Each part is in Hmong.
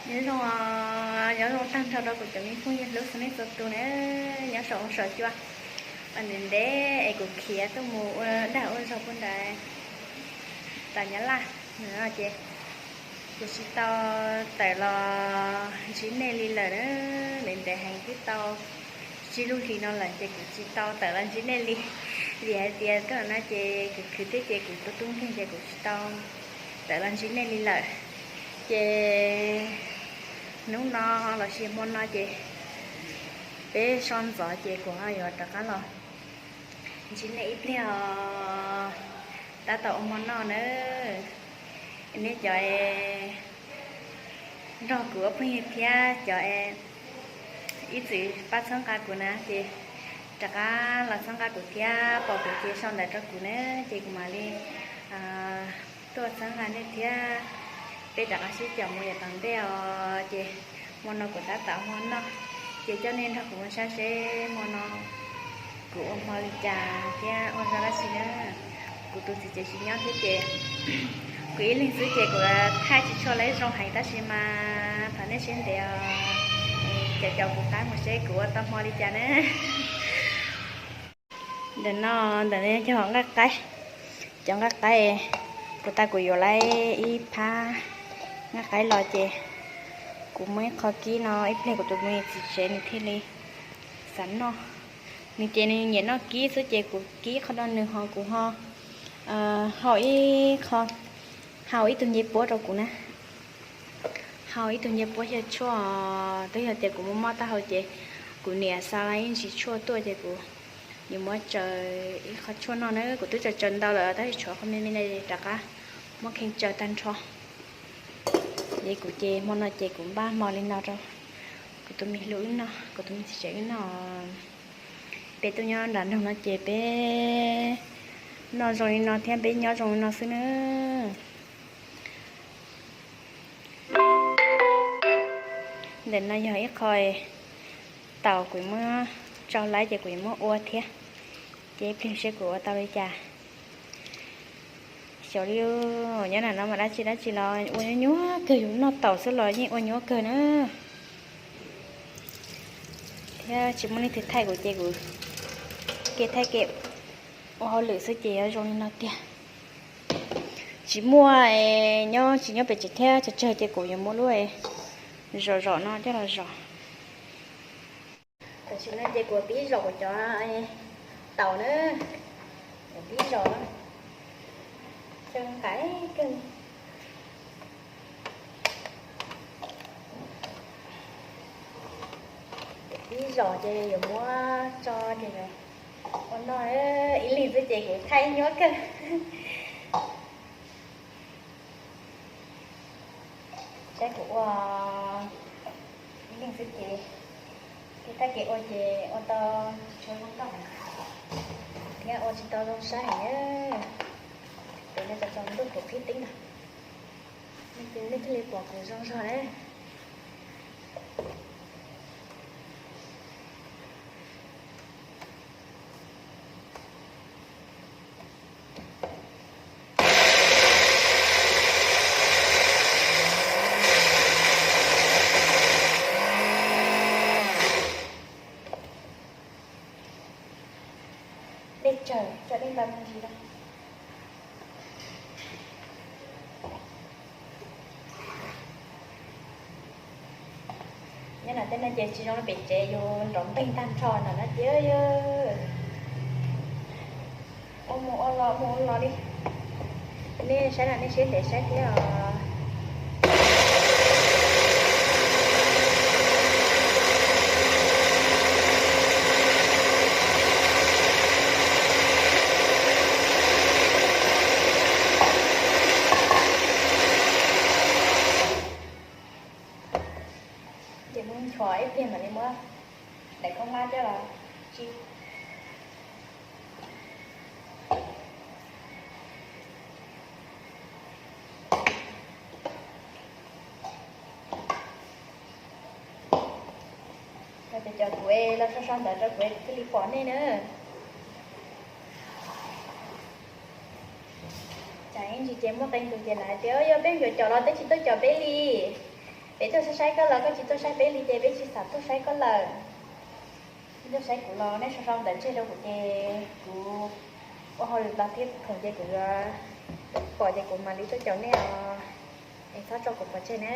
Nyob zoo, nyob zoo tag nrho rau kuv cov me phooj ywg hlub txhua leej txhua tus na, nyob saum huab saum cua. Ntev ntev es kuv khiav tuaj mus ua dag ua zog puag nram teb Nyab Laj no ces kuv tsis tau tawm los ntsib nej li lawm na. Ntev ntev heev twb tau tsib lub hlis no lawm ces kuv tsis tau tawm los ntsib nej li. Vim hais tias tuaj no ces kuv khwv thiab ces kuv tus tub nkeeg ces kuv tsis tau tawm los ntsib nej li lawm. Ces hnub no los sis hmo no ces peb so ntxov ces kuv ho yuav rov qab los ntsib nej ib pliag os. Tab tom ua hmo noj nawb. Nej cov nrog kuv ua phooj ywg thiab cov ib txwm pab txhawb nqa kuv na ces rov qab los txhawb nqa kuv thiab pom kuv ces sau ntawv rau kuv na ces kuv mam li tuaj txhawb nqa nej thiab. Peb rov qab sib caum mus yav tom ntej os. Ces hmo no kuv tab tom ua hmo noj ces coj nej nrog kuv mus saib seb hmo no kuv ua hmo li cas thiab ua zaj dab tsi na. Kuv tus txiv tsev tsis nyob thiab ces kuv ib leeg xwb ces kuv thaij tsis tshua zoo heev tab sis mas thov nej siab ntev os. Caum caum kuv qab mus seb kuv ua tau hmo li cas na. Ntawm no, ntawm no yog nqaij qaib, cov nqaij qaib. Kuv tas kuv yuav lawm ib phab nqaij qaib los ces kuv muab ib qho kib no ib pliag kuv tus me txiv tsev nws thiaj li xav noj. Nws ces nws nyiam noj kib xwb ces kuv kib qhov no nws ho kuv ho hau ib qho, hau ib tug ncej puab rau kuv na. Hau ib tug ncej puab xyaw tshuaj, twb yog tias kuv muaj mob taub hau ces kuv niam xa ib ntsis tshuaj tuaj ces kuv yuav muab tsaws ib qho tshuaj noj na. Kuv twb tsaws tsaws ntau lawm tab sis tshuav qhov me me no rov qab muab kheej tsaws tag nrho. Ces kuv ces hmo no ces kuv npaj hmo li no rau kuv tus me hlub wb noj, kuv tus me txiv tsev wb noj. Peb tuaj nyob nram nroog no ces peb noj zoo li no thiab peb nyob zoo li no xwb na. Ntawm no yog ib qho taum kuv muab tsau laib ces kuv yuav muab ua thiab. Ces ib pliag seb kuv ua tau li cas. Xyov li, nyob nram no mas dab tsi dab tsi los ua nyuaj nyuaj kawg, yus noj taum xwb los yeej ua nyuaj kawg na. Thiab tsis muaj leej twg thaij kuv ces kuv ke thaij ke ua hauj lwm xwb ces yuav zoo li no tiag. Tsis muaj, nyob tsis nyob pem tsev thiab tsawg tsawg ces kuv yuav muab lub zom zom no coj los zom. Tam sim no ces kuv pib zom kuv cov taum na, kuv pib zom, coj nqaim kawg. Kuv pib zom ces yuav muab tso ces ua noj, ib leeg xwb ces kuv thaij nyuaj kawg. Saib kuv ua ib leeg xwb ces, kev thaij kev ua ces ua tau tsis tshua zoo nkauj thiab ua tsis tau zoo saib heev. Ces nej tso tsaus ntuj kuv qhib tib no, nej thiaj li pom kuv zoo zog na. Dej tsawg, tso dej nta me ntsis rau. Nyob nram tej no ces tsis zoo li pem tsev, yus nrov npeeg tag nrho nram no tiag. Ua mus ua los ua mus ua los li. Nej saib na, nej siab ntev saib thiab os. Ces muab nchuav ib pliag mam li muab daim khaub hlab coj los tsis. Cov kuv los so so ntawd rau kuv thiaj li pom nej na. Tsam ib ntsis ces muaj qee tus ces lawv hais tias yog peb yuav caum los twb tsis tuaj caum peb li. Tuaj saib saib koj los koj tsis tuaj saib peb li ces peb tsis xav tuaj saib koj lawm. Tuaj saib kuv los nej sau sau ntawv tseg rau kuv ces kuv ua hauj lwm los thiab khoom ces kuv yuav pom ces kuv mam li tuaj caum nej os. Es txhob tso kuv pov tseg na.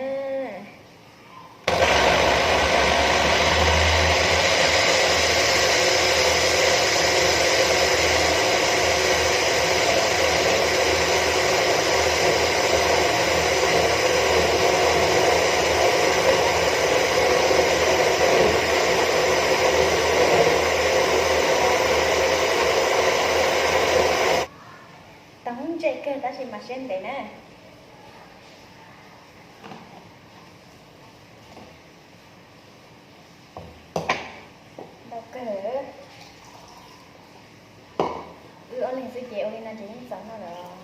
Tau ntse kawg tab sis mas siab ntev na. Ntau kawg. Wb ob leeg xwb ces ua li no ces yeej txaus noj lawm.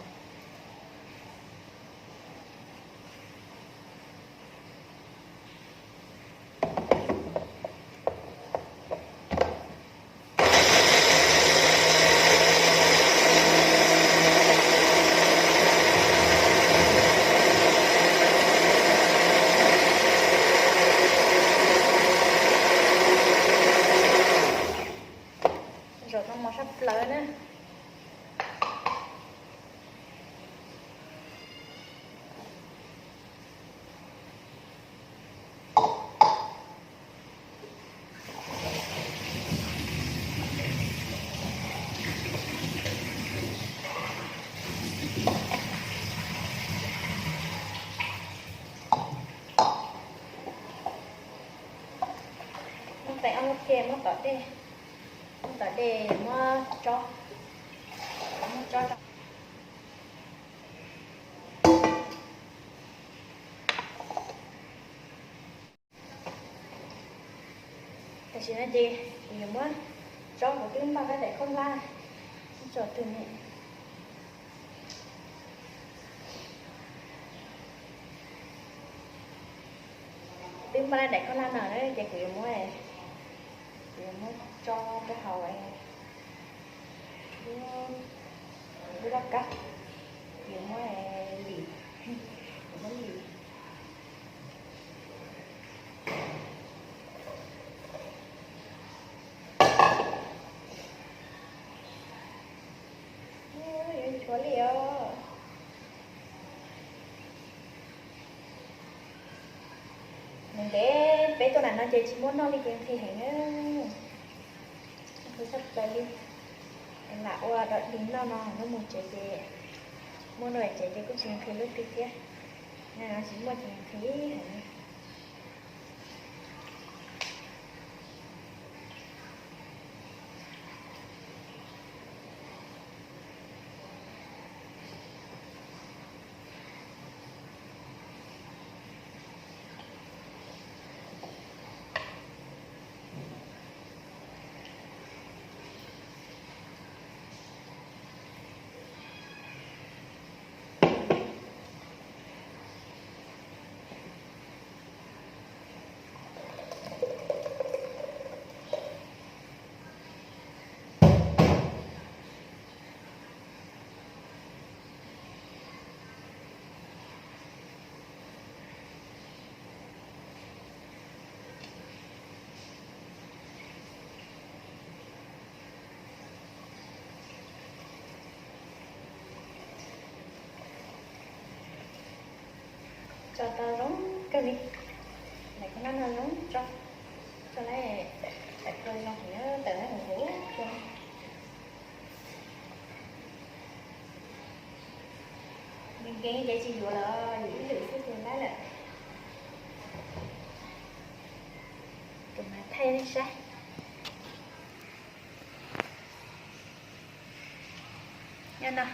Zaum no mos sab plaws na. Muab tais ob lub ke muab tom dej, muab tom dej muab tsob, muab tsob rau. Tam sim no ces kuv yuav muab tsob kuv twb npaj rab daim khaub hlab tso twg ne. Twb npaj rab daim khaub hlab no na ces kuv yuav muab, kuv yuav muab tso rau hauv lub laj kab, kuv yuav muab lim, kuv muab lim. Yuav tshuav li os. Ntev ntev peb tuaj nram no ces tsis muaj noj li ces nqhis heev na. Nqhis tshaj plaws li. Lam ua dog dig noj no, hnub mus tsev ces muaj noj tsev ces kuj tsis nqhis lub twg thiab. Tsis muaj ces nqhis heev. Tso tau zoo kawg li. Daim khaub hlab no zoo tso, tso lawm tawm kua zoo heev, tawm lawm huv huv. Nkees nkees ces tsis yuav lawm, yuav ib lwm xwb ces lab lawm. Kuv mam thaij nej saib. Nyob no,